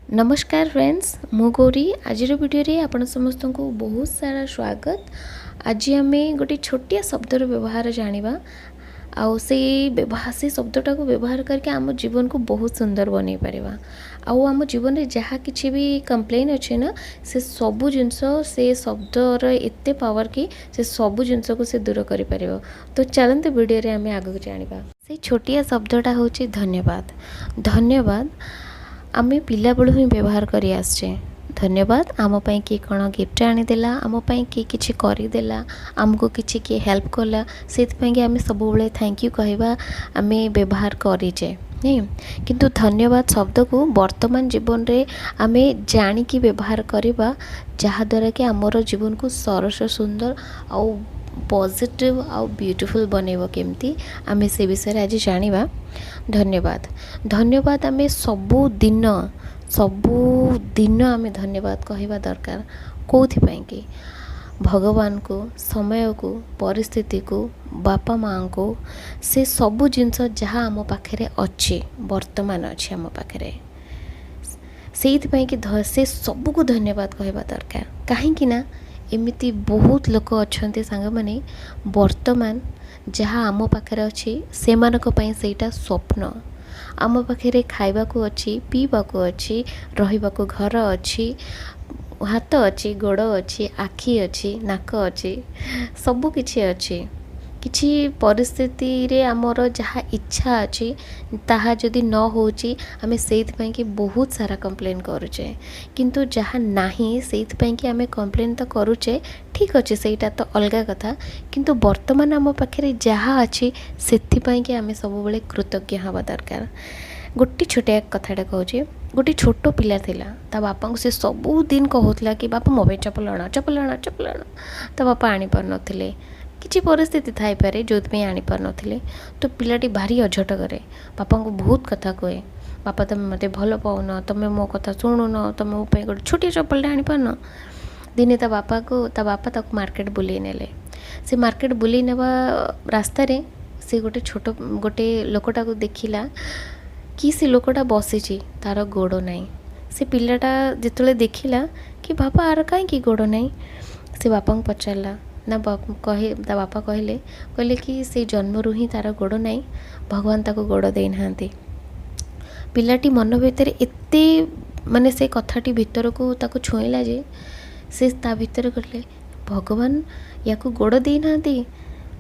ନମସ୍କାର ଫ୍ରେଣ୍ଡସ୍, ମୁଁ ଗୌରୀ। ଆଜିର ଭିଡ଼ିଓରେ ଆପଣ ସମସ୍ତଙ୍କୁ ବହୁତ ସାରା ସ୍ୱାଗତ। ଆଜି ଆମେ ଗୋଟେ ଛୋଟିଆ ଶବ୍ଦର ବ୍ୟବହାର ଜାଣିବା ଆଉ ସେଇ ବ୍ୟବହାର, ସେଇ ଶବ୍ଦଟାକୁ ବ୍ୟବହାର କରିକି ଆମ ଜୀବନକୁ ବହୁତ ସୁନ୍ଦର ବନେଇ ପାରିବା। ଆଉ ଆମ ଜୀବନରେ ଯାହା କିଛି ବି କମ୍ପ୍ଲେନ୍ ଅଛି ନା, ସେ ସବୁ ଜିନିଷ, ସେ ଶବ୍ଦର ଏତେ ପାୱାର କି ସେ ସବୁ ଜିନିଷକୁ ସେ ଦୂର କରିପାରିବ। ତ ଚାଲନ୍ତୁ, ଭିଡ଼ିଓରେ ଆମେ ଆଗକୁ ଜାଣିବା। ସେଇ ଛୋଟିଆ ଶବ୍ଦଟା ହେଉଛି ଧନ୍ୟବାଦ। ଧନ୍ୟବାଦ ଆମେ ପିଲାବେଳୁ ହିଁ ବ୍ୟବହାର କରି ଆସିଛେ। ଧନ୍ୟବାଦ, ଆମ ପାଇଁ କିଏ କ'ଣ ଗିଫ୍ଟ ଆଣିଦେଲା, ଆମ ପାଇଁ କିଏ କିଛି କରିଦେଲା, ଆମକୁ କିଛି କିଏ ହେଲ୍ପ କଲା, ସେଇଥିପାଇଁକି ଆମେ ସବୁବେଳେ thank you କହିବା ଆମେ ବ୍ୟବହାର କରିଛେ, ନାଇଁ? କିନ୍ତୁ ଧନ୍ୟବାଦ ଶବ୍ଦକୁ ବର୍ତ୍ତମାନ ଜୀବନରେ ଆମେ ଜାଣିକି ବ୍ୟବହାର କରିବା, ଯାହାଦ୍ୱାରା କି ଆମର ଜୀବନକୁ ସରସ, ସୁନ୍ଦର ଆଉ ପଜିଟିଭ୍ ଆଉ ବ୍ୟୁଟିଫୁଲ୍ ବନେଇବ କେମିତି, ଆମେ ସେ ବିଷୟରେ ଆଜି ଜାଣିବା। ଧନ୍ୟବାଦ, ଧନ୍ୟବାଦ ଆମେ ସବୁଦିନ, ସବୁଦିନ ଆମେ ଧନ୍ୟବାଦ କହିବା ଦରକାର। କେଉଁଥିପାଇଁ କି? ଭଗବାନଙ୍କୁ, ସମୟକୁ, ପରିସ୍ଥିତିକୁ, ବାପା ମାଆଙ୍କୁ, ସେ ସବୁ ଜିନିଷ ଯାହା ଆମ ପାଖରେ ଅଛି, ବର୍ତ୍ତମାନ ଅଛି ଆମ ପାଖରେ, ସେଇଥିପାଇଁ କି ସେ ସବୁକୁ ଧନ୍ୟବାଦ କହିବା ଦରକାର। କାହିଁକି ନା ଏମିତି ବହୁତ ଲୋକ ଅଛନ୍ତି ସାଙ୍ଗମାନେ, ବର୍ତ୍ତମାନ ଯାହା ଆମ ପାଖରେ ଅଛି, ସେମାନଙ୍କ ପାଇଁ ସେଇଟା ସ୍ୱପ୍ନ। ଆମ ପାଖରେ ଖାଇବାକୁ ଅଛି, ପିଇବାକୁ ଅଛି, ରହିବାକୁ ଘର ଅଛି, ହାତ ଅଛି, ଗୋଡ଼ ଅଛି, ଆଖି ଅଛି, ନାକ ଅଛି, ସବୁ କିଛି ଅଛି। କିଛି ପରିସ୍ଥିତିରେ ଆମର ଯାହା ଇଚ୍ଛା ଅଛି, ତାହା ଯଦି ନ ହେଉଛି, ଆମେ ସେଇଥିପାଇଁ କି ବହୁତ ସାରା କମ୍ପ୍ଲେନ୍ କରୁଛେ। କିନ୍ତୁ ଯାହା ନାହିଁ, ସେଇଥିପାଇଁ କି ଆମେ କମ୍ପ୍ଲେନ୍ ତ କରୁଛେ, ଠିକ୍ ଅଛି, ସେଇଟା ତ ଅଲଗା କଥା। କିନ୍ତୁ ବର୍ତ୍ତମାନ ଆମ ପାଖରେ ଯାହା ଅଛି, ସେଥିପାଇଁ କି ଆମେ ସବୁବେଳେ କୃତଜ୍ଞ ହେବା ଦରକାର। ଗୋଟେ ଛୋଟିଆ କଥାଟା କହୁଛି। ଗୋଟେ ଛୋଟ ପିଲା ଥିଲା। ତା ବାପାଙ୍କୁ ସେ ସବୁଦିନ କହୁଥିଲା କି ବାପା, ମୋ ପାଇଁ ଚପଲ ଆଣ, ଚପଲ ଆଣ, ଚପଲ ଆଣ। ତା ବାପା ଆଣିପାରୁନଥିଲେ। କିଛି ପରିସ୍ଥିତି ଥାଇପାରେ ଯେଉଁଥିପାଇଁ ଆଣିପାରୁନଥିଲେ। ତ ପିଲାଟି ଭାରି ଅଝଟ କରେ, ବାପାଙ୍କୁ ବହୁତ କଥା କୁହେ, ବାପା, ତୁମେ ମୋତେ ଭଲ ପାଉନ, ତୁମେ ମୋ କଥା ଶୁଣୁନ, ତୁମେ ମୋ ପାଇଁ ଗୋଟେ ଛୋଟିଆ ଚପଲଟେ ଆଣିପାରୁନ। ଦିନେ ତା ବାପା ତାକୁ ମାର୍କେଟ ବୁଲେଇ ନେଲେ। ସେ ମାର୍କେଟ ବୁଲେଇ ନେବା ରାସ୍ତାରେ ସେ ଗୋଟେ ଲୋକଟାକୁ ଦେଖିଲା କି ସେ ଲୋକଟା ବସିଛି, ତାର ଗୋଡ଼ ନାହିଁ। ସେ ପିଲାଟା ଯେତେବେଳେ ଦେଖିଲା କି ବାପା, ଆର କାହିଁକି ଗୋଡ଼ ନାହିଁ, ସେ ବାପାଙ୍କୁ ପଚାରିଲା ନା କହି ତା ବାପା କହିଲେ କି ସେ ଜନ୍ମରୁ ହିଁ ତାର ଗୋଡ଼ ନାହିଁ, ଭଗବାନ ତାକୁ ଗୋଡ଼ ଦେଇନାହାନ୍ତି। ପିଲାଟି ମନ ଭିତରେ ଏତେ, ମାନେ ସେ କଥାଟି ଭିତରକୁ ତାକୁ ଛୁଇଁଲା ଯେ ସେ ତା ଭିତରେ କହିଲେ, ଭଗବାନ ୟାକୁ ଗୋଡ଼ ଦେଇନାହାନ୍ତି,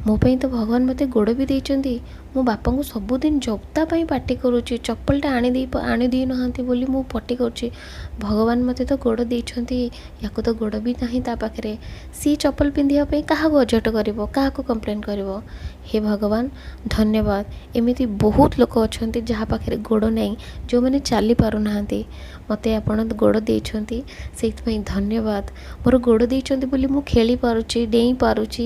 ମୋ ପାଇଁ ତ ଭଗବାନ ମୋତେ ଗୋଡ଼ ବି ଦେଇଛନ୍ତି। ମୁଁ ବାପାଙ୍କୁ ସବୁଦିନ ଜୋତା ପାଇଁ ପାଟି କରୁଛି, ଚପଲଟା ଆଣିଦେଇନାହାନ୍ତି ବୋଲି ମୁଁ ପାଟି କରୁଛି। ଭଗବାନ ମୋତେ ତ ଗୋଡ଼ ଦେଇଛନ୍ତି, ୟାକୁ ତ ଗୋଡ଼ ବି ନାହିଁ ତା ପାଖରେ। ସିଏ ଚପଲ ପିନ୍ଧିବା ପାଇଁ କାହାକୁ ଅଝଟ କରିବ, କାହାକୁ କମ୍ପ୍ଲେନ୍ କରିବ? ହେ ଭଗବାନ, ଧନ୍ୟବାଦ। ଏମିତି ବହୁତ ଲୋକ ଅଛନ୍ତି ଯାହା ପାଖରେ ଗୋଡ଼ ନାହିଁ, ଯେଉଁମାନେ ଚାଲି ପାରୁନାହାନ୍ତି। ମୋତେ ଆପଣ ଗୋଡ଼ ଦେଇଛନ୍ତି, ସେଇଥିପାଇଁ ଧନ୍ୟବାଦ। ମୋର ଗୋଡ଼ ଦେଇଛନ୍ତି ବୋଲି ମୁଁ ଖେଳି ପାରୁଛି, ଡେଇଁ ପାରୁଛି,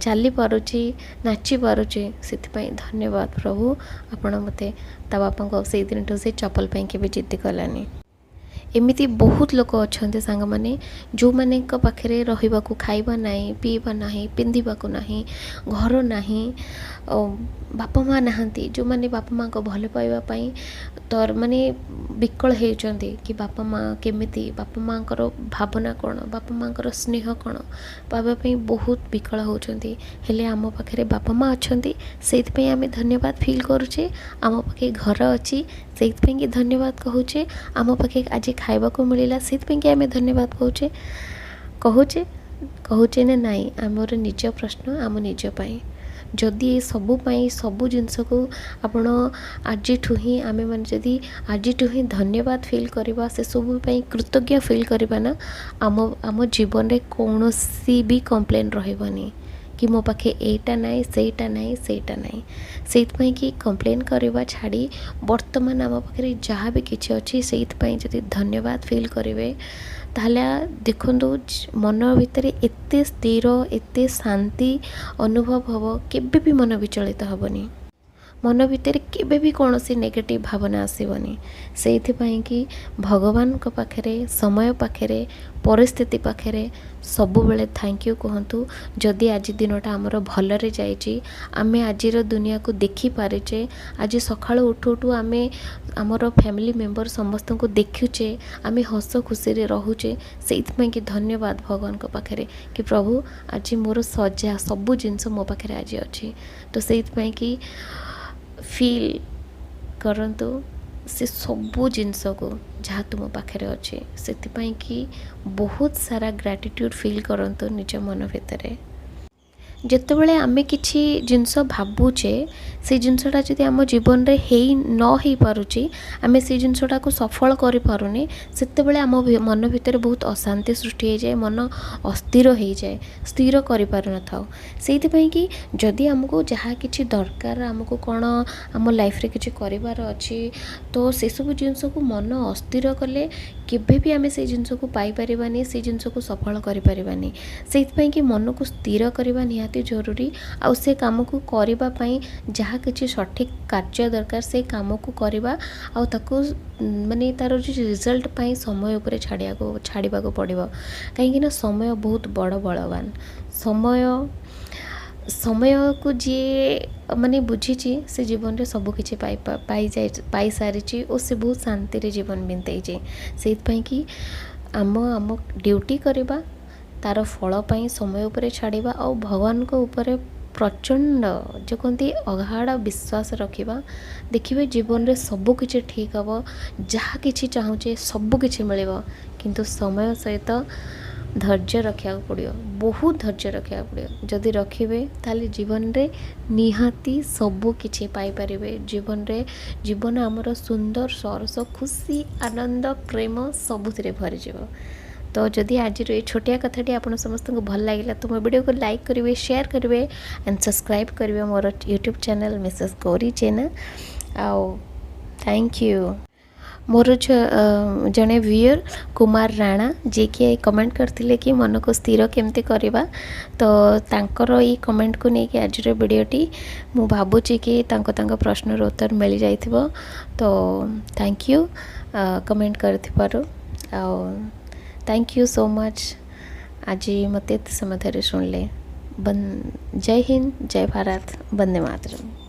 ଚାଲି ପାରୁଛି, ନାଚି ପାରୁଛି। ସେଥିପାଇଁ ଧନ୍ୟବାଦ ପ୍ରଭୁ ଆପଣ ମୋତେ। ତା ବାପାଙ୍କୁ ଆଉ ସେଇ ଦିନଠୁ ସେ ଚପଲ ପାଇଁ କେବେ ଜିଦ୍ଦି କଲାନି। ଏମିତି ବହୁତ ଲୋକ ଅଛନ୍ତି ସାଙ୍ଗମାନେ, ଯେଉଁମାନଙ୍କ ପାଖରେ ରହିବାକୁ ଖାଇବା ନାହିଁ, ପିଇବା ନାହିଁ, ପିନ୍ଧିବାକୁ ନାହିଁ, ଘର ନାହିଁ, ବାପା ମା' ନାହାନ୍ତି, ଯେଉଁମାନେ ବାପା ମା'ଙ୍କ ଭଲ ପାଇବା ପାଇଁ ତର ମାନେ ବିକଳ ହେଉଛନ୍ତି କି ବାପା ମା' କେମିତି, ବାପା ମା'ଙ୍କର ଭାବନା କ'ଣ, ବାପା ମା'ଙ୍କର ସ୍ନେହ କ'ଣ ପାଇବା ପାଇଁ ବହୁତ ବିକଳ ହେଉଛନ୍ତି। ହେଲେ ଆମ ପାଖରେ ବାପା ମା' ଅଛନ୍ତି, ସେଇଥିପାଇଁ ଆମେ ଧନ୍ୟବାଦ ଫିଲ୍ କରୁଛେ। ଆମ ପାଖେ ଘର ଅଛି, ସେଇଥିପାଇଁ କି ଧନ୍ୟବାଦ କହୁଛେ। ଆମ ପାଖେ ଆଜି ଖାଇବାକୁ ମିଳିଲା, ସେଇଥିପାଇଁ କି ଆମେ ଧନ୍ୟବାଦ କହୁଛେ। କହୁଛେ, କହୁଛେ ନା ନାଇଁ? ଆମର ନିଜ ପ୍ରଶ୍ନ ଆମ ନିଜ ପାଇଁ। ଯଦି ଏ ସବୁ ପାଇଁ, ସବୁ ଜିନିଷକୁ ଆପଣ ଆଜିଠୁ ହିଁ, ଆମେମାନେ ଯଦି ଆଜିଠୁ ହିଁ ଧନ୍ୟବାଦ ଫିଲ୍ କରିବା, ସେସବୁ ପାଇଁ କୃତଜ୍ଞ ଫିଲ୍ କରିବା ନା, ଆମ ଜୀବନରେ କୌଣସି ବି କମ୍ପ୍ଲେନ୍ ରହିବନି କି ମୋ ପାଖେ ଏଇଟା ନାହିଁ, ସେଇଟା ନାହିଁ, ସେଇଟା ନାହିଁ। ସେଇଥିପାଇଁ କି କମ୍ପ୍ଲେନ୍ କରିବା ଛାଡ଼ି ବର୍ତ୍ତମାନ ଆମ ପାଖରେ ଯାହା ବି କିଛି ଅଛି, ସେଇଥିପାଇଁ ଯଦି ଧନ୍ୟବାଦ ଫିଲ୍ କରିବେ, ତାହେଲେ ଦେଖନ୍ତୁ, ମନ ଭିତରେ ଏତେ ସ୍ଥିର, ଏତେ ଶାନ୍ତି ଅନୁଭବ ହେବ, କେବେ ବି ମନ ବିଚଳିତ ହେବନି। ମନ ଭିତରେ କେବେ ବି କୌଣସି ନେଗେଟିଭ୍ ଭାବନା ଆସିବନି। ସେଇଥିପାଇଁ କି ଭଗବାନଙ୍କ ପାଖରେ, ସମୟ ପାଖରେ, ପରିସ୍ଥିତି ପାଖରେ ସବୁବେଳେ thank you କୁହନ୍ତୁ। ଯଦି ଆଜି ଦିନଟା ଆମର ଭଲରେ ଯାଇଛି, ଆମେ ଆଜିର ଦୁନିଆକୁ ଦେଖିପାରିଛେ, ଆଜି ସକାଳୁ ଉଠୁ ଉଠୁ ଆମେ ଆମର ଫ୍ୟାମିଲି ମେମ୍ବର ସମସ୍ତଙ୍କୁ ଦେଖୁଛେ, ଆମେ ହସ ଖୁସିରେ ରହୁଛେ, ସେଇଥିପାଇଁ କି ଧନ୍ୟବାଦ ଭଗବାନଙ୍କ ପାଖରେ କି ପ୍ରଭୁ, ଆଜି ମୋର ସଜା ସବୁ ଜିନିଷ ମୋ ପାଖରେ ଆଜି ଅଛି। ତ ସେଇଥିପାଇଁ କି ଫିଲ୍ କରନ୍ତୁ ସେ ସବୁ ଜିନିଷକୁ ଯାହା ତୁମ ପାଖରେ ଅଛି। ସେଥିପାଇଁ କି ବହୁତ ସାରା ଗ୍ରାଟିଟ୍ୟୁଡ଼୍ ଫିଲ୍ କରନ୍ତୁ ନିଜ ମନ ଭିତରେ। ଯେତେବେଳେ ଆମେ କିଛି ଜିନିଷ ଭାବୁଛେ, ସେ ଜିନିଷଟା ଯଦି ଆମ ଜୀବନରେ ହେଇ ନ ହେଇପାରୁଛି, ଆମେ ସେଇ ଜିନିଷଟାକୁ ସଫଳ କରିପାରୁନେ, ସେତେବେଳେ ଆମ ମନ ଭିତରେ ବହୁତ ଅଶାନ୍ତି ସୃଷ୍ଟି ହେଇଯାଏ, ମନ ଅସ୍ଥିର ହେଇଯାଏ, ସ୍ଥିର କରିପାରୁନଥାଉ। ସେଇଥିପାଇଁ କି ଯଦି ଆମକୁ ଯାହା କିଛି ଦରକାର, ଆମକୁ କ'ଣ ଆମ ଲାଇଫ୍ରେ କିଛି କରିବାର ଅଛି, ତ ସେସବୁ ଜିନିଷକୁ ମନ ଅସ୍ଥିର କଲେ କେବେ ବି ଆମେ ସେଇ ଜିନିଷକୁ ପାଇପାରିବାନି, ସେଇ ଜିନିଷକୁ ସଫଳ କରିପାରିବାନି। ସେଇଥିପାଇଁ କି ମନକୁ ସ୍ଥିର କରିବା ନିହାତି ଜରୁରୀ, ଆଉ ସେ କାମକୁ କରିବା ପାଇଁ ଯାହା କିଛି ସଠିକ୍ କାର୍ଯ୍ୟ ଦରକାର, ସେ କାମକୁ କରିବା, ଆଉ ତାକୁ ମାନେ ତା'ର ଯେଉଁ ରେଜଲ୍ଟ ପାଇଁ ସମୟ ଉପରେ ଛାଡ଼ିବାକୁ ପଡ଼ିବ। କାହିଁକିନା ସମୟ ବହୁତ ବଡ଼ ବଳବାନ। ସମୟକୁ ଯିଏ ମାନେ ବୁଝିଛି, ସେ ଜୀବନରେ ସବୁ କିଛି ପାଇଯାଇ ପାଇସାରିଛି ଓ ସେ ବହୁତ ଶାନ୍ତିରେ ଜୀବନ ବିତେଇଛି। ସେଇଥିପାଇଁ କି ଆମ ଡ୍ୟୁଟି କରିବା, ତା'ର ଫଳ ପାଇଁ ସମୟ ଉପରେ ଛାଡ଼ିବା, ଆଉ ଭଗବାନଙ୍କ ଉପରେ ପ୍ରଚଣ୍ଡ ଯେଉଁ କୁହନ୍ତି ଅଗାଢ଼ ବିଶ୍ୱାସ ରଖିବା। ଦେଖିବେ, ଜୀବନରେ ସବୁ କିଛି ଠିକ୍ ହେବ, ଯାହା କିଛି ଚାହୁଁଛେ ସବୁ କିଛି ମିଳିବ। କିନ୍ତୁ ସମୟ ସହିତ ଧୈର୍ଯ୍ୟ ରଖିବାକୁ ପଡ଼ିବ, ବହୁତ ଧୈର୍ଯ୍ୟ ରଖିବାକୁ ପଡ଼ିବ। ଯଦି ରଖିବେ, ତାହେଲେ ଜୀବନରେ ନିହାତି ସବୁ କିଛି ପାଇପାରିବେ। ଜୀବନରେ ଜୀବନ ଆମର ସୁନ୍ଦର, ସରସ, ଖୁସି, ଆନନ୍ଦ, ପ୍ରେମ ସବୁଥିରେ ଭରିଯିବ। ତ ଯଦି ଆଜିର ଏଇ ଛୋଟିଆ କଥାଟି ଆପଣ ସମସ୍ତଙ୍କୁ ଭଲ ଲାଗିଲା, ତ ମୋ ଭିଡ଼ିଓକୁ ଲାଇକ୍ କରିବେ, ସେୟାର କରିବେ ଆଣ୍ଡ ସବସ୍କ୍ରାଇବ୍ କରିବେ ମୋର YouTube channel Mrs Gauri Jena. ଆଉ thank you. ମୋର ଜଣେ ଭିୟୁଅର୍ କୁମାର ରାଣା, ଯିଏକି କମେଣ୍ଟ କରିଥିଲେ କି ମନକୁ ସ୍ଥିର କେମିତି କରିବା, ତ ତାଙ୍କର ଏଇ କମେଣ୍ଟକୁ ନେଇକି ଆଜିର ଭିଡ଼ିଓଟି। ମୁଁ ଭାବୁଛି କି ତାଙ୍କ ତାଙ୍କ ପ୍ରଶ୍ନର ଉତ୍ତର ମିଳିଯାଇଥିବ। ତ thank you comment କରିଥିବାରୁ, ଆଉ thank you so much ଆଜି ମୋତେ ଏତେ ସମୟ ଧରି ଶୁଣିଲେ। ଜୟ ହିନ୍ଦ, ଜୟ ଭାରତ, ବନ୍ଦେ ମାତରମ୍।